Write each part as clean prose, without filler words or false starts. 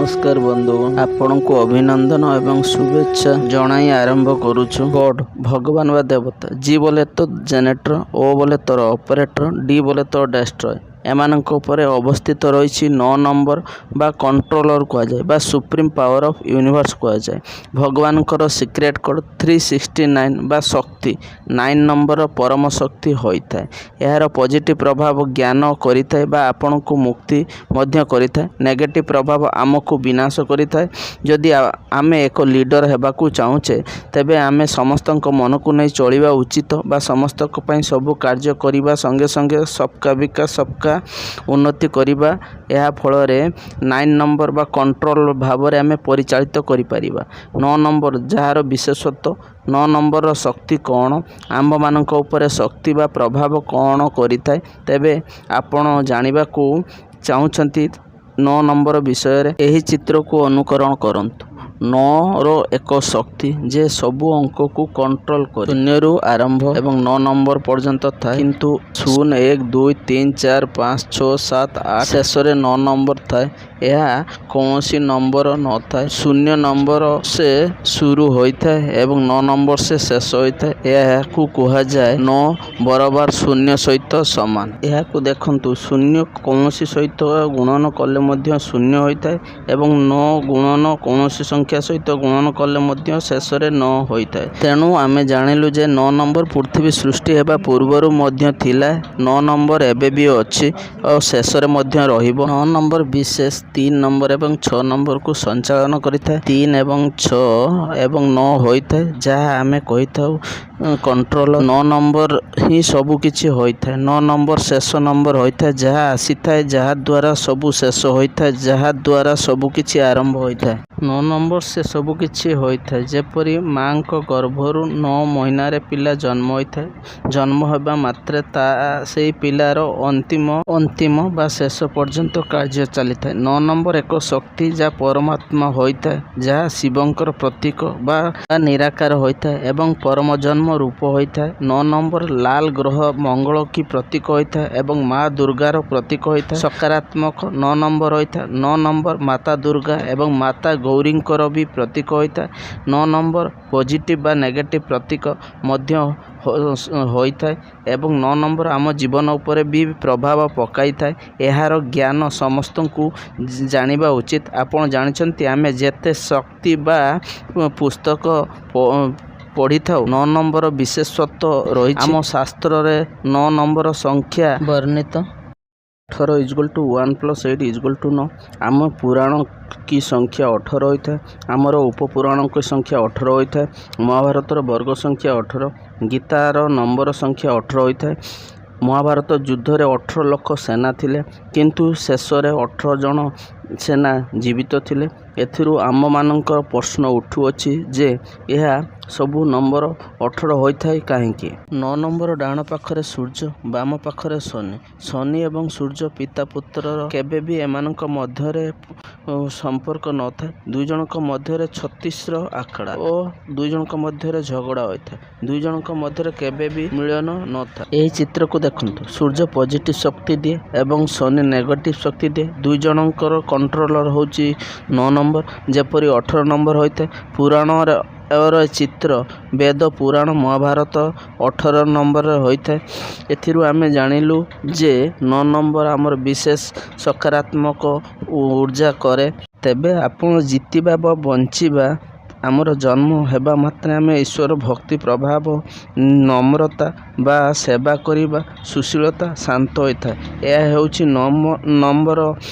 ନମସ୍କାର ବନ୍ଧୁଗଣ, ଆପଣଙ୍କୁ ଅଭିନନ୍ଦନ ଏବଂ ଶୁଭେଚ୍ଛା ଜଣାଇ ଆରମ୍ଭ କରୁଛୁ। ଗଡ୍, ଭଗବାନ ବା ଦେବତା। ଜି ବୋଲେ ତ ଜେନେରେଟର, ଓ ବୋଲେ ତୋର ଅପରେଟର, ଡି ବୋଲେ ତ ଡେଷ୍ଟ୍ରୟ। ଏମାନଙ୍କ ଉପରେ ଅବସ୍ଥିତ ରହିଛି 9 ନମ୍ବର ବା କଣ୍ଟ୍ରୋଲର କୁହାଯାଏ ବା ସୁପ୍ରିମ ପାୱାର ଅଫ୍ ୟୁନିଭର୍ସ କୁହାଯାଏ। ଭଗବାନଙ୍କର ସିକ୍ରେଟ୍ କୋଡ଼ 369 ବା ଶକ୍ତି 9 ନମ୍ବର ପରମ ଶକ୍ତି ହୋଇଥାଏ। ଏହାର ପଜିଟିଭ୍ ପ୍ରଭାବ ଜ୍ଞାନ କରିଥାଏ ବା ଆପଣଙ୍କୁ ମୁକ୍ତି ମଧ୍ୟ କରିଥାଏ। ନେଗେଟିଭ୍ ପ୍ରଭାବ ଆମକୁ ବିନାଶ କରିଥାଏ। ଯଦି ଆମେ ଏକ ଲିଡର ହେବାକୁ ଚାହୁଁଛେ, ତେବେ ଆମେ ସମସ୍ତଙ୍କ ମନକୁ ନେଇ ଚଳିବା ଉଚିତ ବା ସମସ୍ତଙ୍କ ପାଇଁ ସବୁ କାର୍ଯ୍ୟ କରିବା ସଙ୍ଗେ ସଙ୍ଗେ ସବକା ବିକାଶ, ସବକା ଉନ୍ନତି କରିବା। ଏହା ଫଳରେ 9 ନମ୍ବର ବା କଣ୍ଟ୍ରୋଲ ଭାବରେ ଆମେ ପରିଚାଳିତ କରିପାରିବା। 9 ନମ୍ବର ଯାହାର ବିଶେଷତ୍ୱ, 9 ନମ୍ବରର ଶକ୍ତି କ'ଣ, ଆମ୍ଭମାନଙ୍କ ଉପରେ ଶକ୍ତି ବା ପ୍ରଭାବ କ'ଣ କରିଥାଏ? ତେବେ ଆପଣ ଜାଣିବାକୁ ଚାହୁଁଛନ୍ତି 9 ନମ୍ବର ବିଷୟରେ, ଏହି ଚିତ୍ରକୁ ଅନୁକରଣ କରନ୍ତୁ। 9ର ଏକ ଶକ୍ତି ଯେ ସବୁ ଅଙ୍କକୁ କଣ୍ଟ୍ରୋଲ କରେ। ଶୂନ୍ୟରୁ ଆରମ୍ଭ ଏବଂ 9 ନମ୍ବର ପର୍ଯ୍ୟନ୍ତ ଥାଏ। କିନ୍ତୁ 0, 1, 2, 3, 4, 5, 6, 7, 8, ଶେଷରେ 9 ନମ୍ବର ଥାଏ। ଏହା କୌଣସି ନମ୍ବର ନଥାଏ। ଶୂନ୍ୟ ନମ୍ବର ସେ ଶୁରୁ ହୋଇଥାଏ ଏବଂ 9 ନମ୍ବର ସେ ଶେଷ ହୋଇଥାଏ। ଏହାକୁ କୁହାଯାଏ 9 ବରାବର ଶୂନ୍ୟ ସହିତ ସମାନ। ଏହାକୁ ଦେଖନ୍ତୁ, ଶୂନ୍ୟ କୌଣସି ସହିତ ଗୁଣନ କଲେ ମଧ୍ୟ ଶୂନ୍ୟ ହୋଇଥାଏ ଏବଂ 9 ଗୁଣନ କୌଣସି ସଂଖ୍ୟା ସହିତ ଗୁଣନ କଲେ ମଧ୍ୟ ଶେଷରେ 9 ହୋଇଥାଏ। ତେଣୁ ଆମେ ଜାଣିଲୁ ଯେ 9 ନମ୍ବର ପୃଥିବୀ ସୃଷ୍ଟି ହେବା ପୂର୍ବରୁ ମଧ୍ୟ ଥିଲା, 9 ନମ୍ବର ଏବେ ବି ଅଛି ଓ ଶେଷରେ ମଧ୍ୟ ରହିବ। 9 ନମ୍ବର ବିଶେଷ 3 ନମ୍ବର ଏବଂ 6 ନମ୍ବରକୁ ସଞ୍ଚାଳନ କରିଥାଏ। 3 ଏବଂ 6 ଏବଂ 9 ହୋଇଥାଏ, ଯାହା ଆମେ କହିଥାଉ କଣ୍ଟ୍ରୋଲ। 9 ନମ୍ବର ହିଁ ସବୁ କିଛି ହୋଇଥାଏ। 9 ନମ୍ବର ଶେଷ ନମ୍ବର ହୋଇଥାଏ, ଯାହା ଆସିଥାଏ, ଯାହା ଦ୍ୱାରା ସବୁ ଶେଷ ହୋଇଥାଏ, ଯାହା ଦ୍ୱାରା ସବୁ କିଛି ଆରମ୍ଭ ହୋଇଥାଏ। 9 ନମ୍ବର ସେ ସବୁ କିଛି ହୋଇଥାଏ। ଯେପରି ମାଙ୍କ ଗର୍ଭରୁ 9 ମହିନାରେ ପିଲା ଜନ୍ମ ହୋଇଥାଏ, ଜନ୍ମ ହେବା ମାତ୍ରେ ତା ସେଇ ପିଲାର ଅନ୍ତିମ ବା ଶେଷ ପର୍ଯ୍ୟନ୍ତ କାର୍ଯ୍ୟ ଚାଲିଥାଏ। 9 ନମ୍ବର ଏକ ଶକ୍ତି ଯାହା ପରମାତ୍ମା ହୋଇଥାଏ, ଯାହା ଶିବଙ୍କର ପ୍ରତୀକ ବା ନିରାକାର ହୋଇଥାଏ ଏବଂ ପରମ ଜନ୍ମ ରୂପ ହୋଇଥାଏ। 9 ନମ୍ବର ଲାଲ ଗ୍ରହ ମଙ୍ଗଳ କି ପ୍ରତୀକ ହୋଇଥାଏ ଏବଂ ମା ଦୁର୍ଗାର ପ୍ରତୀକ ହୋଇଥାଏ। ସକାରାତ୍ମକ 9 ନମ୍ବର ହୋଇଥାଏ। 9 ନମ୍ବର ମାତା ଦୁର୍ଗା ଏବଂ ମାତା ଗୌରୀଙ୍କର ବି ପ୍ରତୀକ ହୋଇଥାଏ। 9 ନମ୍ବର ପଜିଟିଭ୍ ବା ନେଗେଟିଭ୍ ପ୍ରତୀକ ମଧ୍ୟ ହୋଇଥାଏ ଏବଂ 9 ନମ୍ବର ଆମ ଜୀବନ ଉପରେ ବି ପ୍ରଭାବ ପକାଇଥାଏ। ଏହାର ଜ୍ଞାନ ସମସ୍ତଙ୍କୁ ଜାଣିବା ଉଚିତ। ଆପଣ ଜାଣିଛନ୍ତି, ଆମେ ଯେତେ ଶକ୍ତି ବା ପୁସ୍ତକ ପଢ଼ିଥାଉ, 9 ନମ୍ବର ବିଶେଷତ୍ୱ ରହିଛି। ଆମ ଶାସ୍ତ୍ରରେ 9 ନମ୍ବର ସଂଖ୍ୟା ବର୍ଣ୍ଣିତ। 18 is equal to 1 plus 8 is equal to 9। ଆମ ପୁରାଣ କି ସଂଖ୍ୟା 18 ହୋଇଥାଏ। ଆମର ଉପପୁରାଣଙ୍କ ସଂଖ୍ୟା 18 ହୋଇଥାଏ। ମହାଭାରତର ବର୍ଗ ସଂଖ୍ୟା 18। ଗୀତାର ନମ୍ବର ସଂଖ୍ୟା 18 ହୋଇଥାଏ। ମହାଭାରତ ଯୁଦ୍ଧରେ 18 ଲକ୍ଷ ସେନା ଥିଲେ, କିନ୍ତୁ ଶେଷରେ 18 ଜଣ ସେନା ଜୀବିତ ଥିଲେ। ଏଥିରୁ ଆମମାନଙ୍କର ପ୍ରଶ୍ନ ଉଠୁଅଛି ଯେ ଏହା ସବୁ ନମ୍ବର 18 ହୋଇଥାଏ କାହିଁକି? 9 ନମ୍ବର ଡାହାଣ ପାଖରେ ସୂର୍ଯ୍ୟ, ବାମ ପାଖରେ ଶନି। ଶନି ଏବଂ ସୂର୍ଯ୍ୟ ପିତା ପୁତ୍ରର କେବେ ବି ଏମାନଙ୍କ ମଧ୍ୟରେ ସମ୍ପର୍କ ନଥାଏ। ଦୁଇ ଜଣଙ୍କ ମଧ୍ୟରେ 36ର ଆଖଡ଼ା ଓ ଦୁଇ ଜଣଙ୍କ ମଧ୍ୟରେ ଝଗଡ଼ା ହୋଇଥାଏ। ଦୁଇ ଜଣଙ୍କ ମଧ୍ୟରେ କେବେ ବି ମିଳନ ନଥାଏ। ଏହି ଚିତ୍ରକୁ ଦେଖନ୍ତୁ, ସୂର୍ଯ୍ୟ ପଜିଟିଭ୍ ଶକ୍ତି ଦିଏ ଏବଂ ଶନି ନେଗେଟିଭ୍ ଶକ୍ତି ଦିଏ। ଦୁଇ ଜଣଙ୍କର କଣ୍ଟ୍ରୋଲର ହେଉଛି 9 ନମ୍ବର, ଯେପରି 18 ନମ୍ବର ହୋଇଥାଏ। ପୁରାଣର ଚିତ୍ର ବେଦ, ପୁରାଣ, ମହାଭାରତ 18 ନମ୍ବରରେ ହୋଇଥାଏ। ଏଥିରୁ ଆମେ ଜାଣିଲୁ ଯେ 9 ନମ୍ବର ଆମର ବିଶେଷ ସକାରାତ୍ମକ ଉର୍ଜା କରେ। ତେବେ ଆପଣ ଜିତିବା ବା ବଞ୍ଚିବା, ଆମର ଜନ୍ମ ହେବା ମାତ୍ରେ ଆମେ ଈଶ୍ୱର ଭକ୍ତି ପ୍ରଭାବ, ନମ୍ରତା ବା ସେବା କରିବା, ସୁଶୀଳତା, ଶାନ୍ତ ହୋଇଥାଏ। ଏହା ହେଉଛି 9 ନମ୍ବର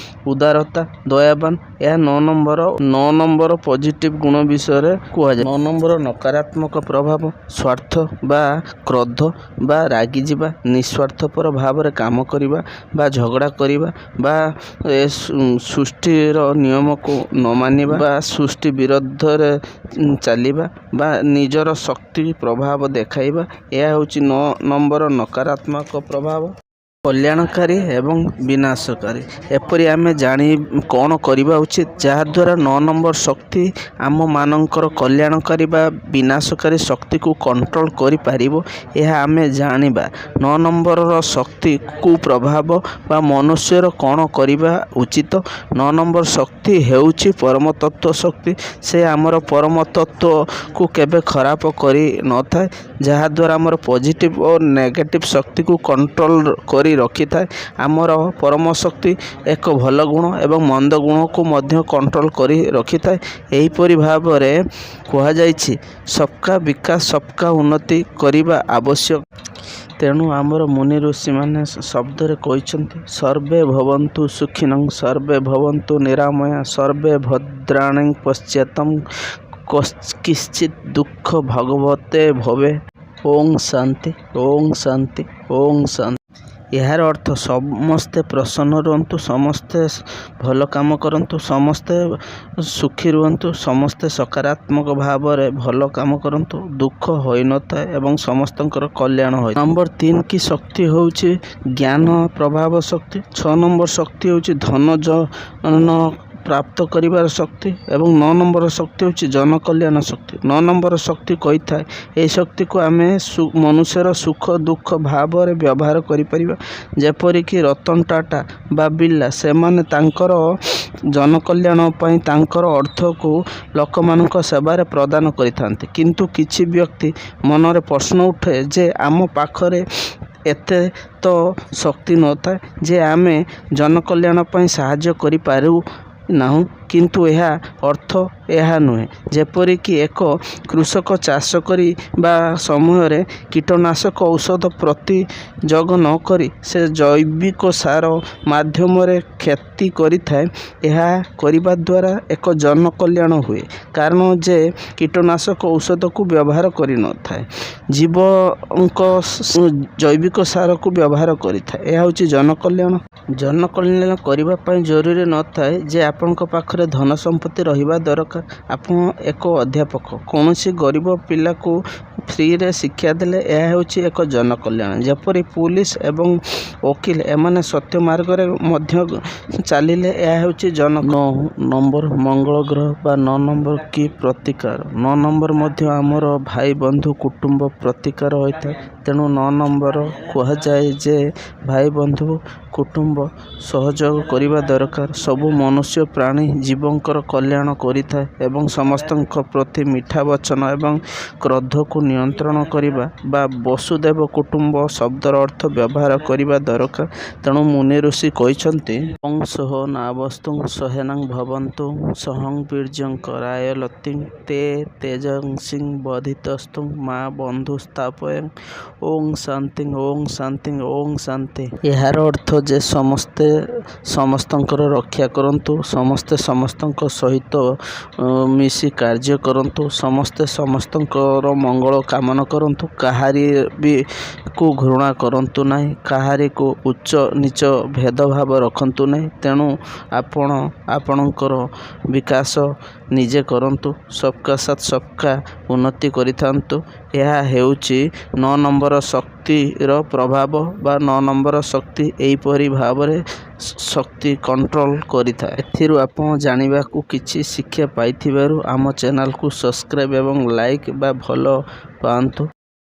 ଉଦାରତା, ଦୟାବାନ। ଏହା 9 ନମ୍ବର। 9 ନମ୍ବର ପଜିଟିଭ୍ ଗୁଣ ବିଷୟରେ କୁହାଯାଏ। 9 ନମ୍ବର ନକାରାତ୍ମକ ପ୍ରଭାବ ସ୍ୱାର୍ଥ ବା କ୍ରୋଧ ବା ରାଗିଯିବା, ନିସ୍ୱାର୍ଥପର ଭାବରେ କାମ କରିବା ବା ଝଗଡ଼ା କରିବା ବା ଏ ସୃଷ୍ଟିର ନିୟମକୁ ନ ମାନିବା ବା ସୃଷ୍ଟି ବିରୁଦ୍ଧରେ ଚାଲିବା ବା ନିଜର ଶକ୍ତି ପ୍ରଭାବ ଦେଖାଇବା। ଏହା ହେଉଛି 9 ନମ୍ବର ନକାରାତ୍ମକ ପ୍ରଭାବ। କଲ୍ୟାଣକାରୀ ଏବଂ ବିନାଶକାରୀ। ଏପରି ଆମେ ଜାଣି କ'ଣ କରିବା ଉଚିତ, ଯାହାଦ୍ୱାରା 9 ନମ୍ବର ଶକ୍ତି ଆମମାନଙ୍କର କଲ୍ୟାଣକାରୀ ବା ବିନାଶକାରୀ ଶକ୍ତିକୁ କଣ୍ଟ୍ରୋଲ କରିପାରିବ, ଏହା ଆମେ ଜାଣିବା। 9 ନମ୍ବରର ଶକ୍ତି କୁପ୍ରଭାବ ବା ମନୁଷ୍ୟର କ'ଣ କରିବା ଉଚିତ। 9 ନମ୍ବର ଶକ୍ତି ହେଉଛି ପରମତତ୍ତ୍ୱ ଶକ୍ତି। ସେ ଆମର ପରମ ତତ୍ତ୍ୱକୁ କେବେ ଖରାପ କରିନଥାଏ, ଯାହାଦ୍ୱାରା ଆମର ପଜିଟିଭ୍ ଓ ନେଗେଟିଭ୍ ଶକ୍ତିକୁ କଣ୍ଟ୍ରୋଲ କରି ରଖିଥାଏ। ଆମର ପରମ ଶକ୍ତି ଏକ ଭଲ ଗୁଣ ଏବଂ ମନ୍ଦ ଗୁଣକୁ ମଧ୍ୟ କଣ୍ଟ୍ରୋଲ କରି ରଖିଥାଏ। ଏହିପରି ଭାବରେ କୁହାଯାଇଛି, ସବକା ବିକାଶ, ସବକା ଉନ୍ନତି କରିବା ଆବଶ୍ୟକ। ତେଣୁ ଆମର ମୁନି ଋଷିମାନେ ଶବ୍ଦରେ କହିଛନ୍ତି, ସର୍ବେ ଭବନ୍ତୁ ସୁଖିନଃ, ସର୍ବେ ଭବନ୍ତୁ ନିରାମୟା, ସର୍ବେ ଭଦ୍ରାଣି ପଶ୍ୟନ୍ତୁ, କିଶ୍ଚିତ୍ ଦୁଃଖ ଭାଗ୍ଭବତ୍ ଭବେ। ଓଁ ଶାନ୍ତି, ଓଁ ଶାନ୍ତି, ଓଁ ଶାନ୍ତି। ଏହାର ଅର୍ଥ ସମସ୍ତେ ପ୍ରସନ୍ନ ରୁହନ୍ତୁ, ସମସ୍ତେ ଭଲ କାମ କରନ୍ତୁ, ସମସ୍ତେ ସୁଖୀ ରୁହନ୍ତୁ, ସମସ୍ତେ ସକାରାତ୍ମକ ଭାବରେ ଭଲ କାମ କରନ୍ତୁ, ଦୁଃଖ ହୋଇନଥାଏ ଏବଂ ସମସ୍ତଙ୍କର କଲ୍ୟାଣ ହୋଇଥାଏ। ନମ୍ବର 3 କି ଶକ୍ତି ହେଉଛି ଜ୍ଞାନ ପ୍ରଭାବ ଶକ୍ତି। 6 ନମ୍ବର ଶକ୍ତି ହେଉଛି ଧନ ଜନ ପ୍ରାପ୍ତ କରିବାର ଶକ୍ତି ଏବଂ 9 ନମ୍ବର ଶକ୍ତି ହେଉଛି ଜନକଲ୍ୟାଣ ଶକ୍ତି। 9 ନମ୍ବର ଶକ୍ତି କହିଥାଏ, ଏହି ଶକ୍ତିକୁ ଆମେ ମନୁଷ୍ୟର ସୁଖ ଦୁଃଖ ଭାବରେ ବ୍ୟବହାର କରିପାରିବା। ଯେପରିକି ରତନ ଟାଟା ବା ବିର୍ଲା, ସେମାନେ ତାଙ୍କର ଜନକଲ୍ୟାଣ ପାଇଁ ତାଙ୍କର ଅର୍ଥକୁ ଲୋକମାନଙ୍କ ସେବାରେ ପ୍ରଦାନ କରିଥାନ୍ତି। କିନ୍ତୁ କିଛି ବ୍ୟକ୍ତି ମନରେ ପ୍ରଶ୍ନ ଉଠେ ଯେ ଆମ ପାଖରେ ଏତେ ତ ଶକ୍ତି ନଥାଏ ଯେ ଆମେ ଜନକଲ୍ୟାଣ ପାଇଁ ସାହାଯ୍ୟ କରିପାରୁ ନାହୁଁ। କିନ୍ତୁ ଏହା ଅର୍ଥ ଏହା ନୁହେଁ। ଯେପରିକି ଏକ କୃଷକ ଚାଷ କରିବା ସମୟରେ କୀଟନାଶକ ଔଷଧ ପ୍ରୟୋଗ ନକରି ସେ ଜୈବିକ ସାର ମାଧ୍ୟମରେ କ୍ଷତି କରିଥାଏ, ଏହା କରିବା ଦ୍ୱାରା ଏକ ଜନକଲ୍ୟାଣ ହୁଏ, କାରଣ ଯେ କୀଟନାଶକ ଔଷଧକୁ ବ୍ୟବହାର କରିନଥାଏ, ଜୀବଙ୍କ ଜୈବିକ ସାରକୁ ବ୍ୟବହାର କରିଥାଏ। ଏହା ହେଉଛି ଜନକଲ୍ୟାଣ। ଜନକଲ୍ୟାଣ କରିବା ପାଇଁ ଜରୁରୀ ନଥାଏ ଯେ ଆପଣଙ୍କ ପାଖରେ ଧନ ସମ୍ପତ୍ତି ରହିବା ଦରକାର। ଆପଣ ଏକ ଅଧ୍ୟାପକ, କୌଣସି ଗରିବ ପିଲାକୁ ଫ୍ରିରେ ଶିକ୍ଷା ଦେଲେ, ଏହା ହେଉଛି ଏକ ଜନକଲ୍ୟାଣ। ଯେପରି ପୋଲିସ ଏବଂ ଓକିଲ, ଏମାନେ ସତ୍ୟ ମାର୍ଗରେ ମଧ୍ୟ ଚାଲିଲେ ଏହା ହେଉଛି ଜନ। 9 ନମ୍ବର ମଙ୍ଗଳ ଗ୍ରହ ବା 9 ନମ୍ବର କି ପ୍ରତିକାର। 9 ନମ୍ବର ମଧ୍ୟ ଆମର ଭାଇ, ବନ୍ଧୁ, କୁଟୁମ୍ବ ପ୍ରତିକାର ହୋଇଥାଏ। ତେଣୁ 9 ନମ୍ବର କୁହାଯାଏ ଯେ ଭାଇ, ବନ୍ଧୁ, କୁଟୁମ୍ବ ସହଯୋଗ କରିବା ଦରକାର। ସବୁ ମନୁଷ୍ୟ, ପ୍ରାଣୀ, ଜୀବଙ୍କର କଲ୍ୟାଣ କରିଥାଏ ଏବଂ ସମସ୍ତଙ୍କ ପ୍ରତି ମିଠା ବଚନ ଏବଂ କ୍ରୋଧକୁ ନିୟନ୍ତ୍ରଣ କରିବା ବା ବସୁଧୈବ କୁଟୁମ୍ବ ଶବ୍ଦର ଅର୍ଥ ବ୍ୟବହାର କରିବା ଦରକାର। ତେଣୁ ମୁନି ଋଷି କହିଛନ୍ତି, ଓଁ ସହୋ ନାବସ୍ତୁ ସହେନଂ ଭବନ୍ତୁ ସହଂ ବୀର୍ଯ୍ୟଂ କରାୟଲତିଂ ତେ ତେଜସ୍ୱିଂ ବଧିତସ୍ତୁ ମା ବନ୍ଧୁ ସ୍ଥାପୟଂ। ଓଁ ଶାନ୍ତି, ଓଁ ଶାନ୍ତି, ଓଁ ଶାନ୍ତି। ଏହାର ଅର୍ଥ ଯେ ସମସ୍ତେ ସମସ୍ତଙ୍କର ରକ୍ଷା କରନ୍ତୁ, ସମସ୍ତେ ସମସ୍ତଙ୍କ ସହିତ ମିଶି କାର୍ଯ୍ୟ କରନ୍ତୁ, ସମସ୍ତେ ସମସ୍ତଙ୍କର ମଙ୍ଗଳ କାମନା କରନ୍ତୁ, କାହାରି ବି କୁ ଘୃଣା କରନ୍ତୁ ନାହିଁ, କାହାରିକୁ ଉଚ୍ଚ ନୀଚ ଭେଦଭାବ ରଖନ୍ତୁ ନାହିଁ। ତେଣୁ ଆପଣ ଆପଣଙ୍କର ବିକାଶ ନିଜେ କରନ୍ତୁ, ସବକା ସାଥ ସବକା ଉନ୍ନତି କରିଥାନ୍ତୁ। ଏହା ହେଉଛି 9 ନମ୍ବର ଶକ୍ତିର ପ୍ରଭାବ ବା 9 ନମ୍ବର ଶକ୍ତି ଏହିପରି ଭାବରେ ଶକ୍ତି କଣ୍ଟ୍ରୋଲ କରିଥାଏ। ଏଥିରୁ ଆପଣ ଜାଣିବାକୁ କିଛି ଶିକ୍ଷା ପାଇଥିବାରୁ ଆମ ଚ୍ୟାନେଲକୁ ସବସ୍କ୍ରାଇବ୍ ଏବଂ ଲାଇକ୍ ବା ଭଲ ପାଆନ୍ତୁ।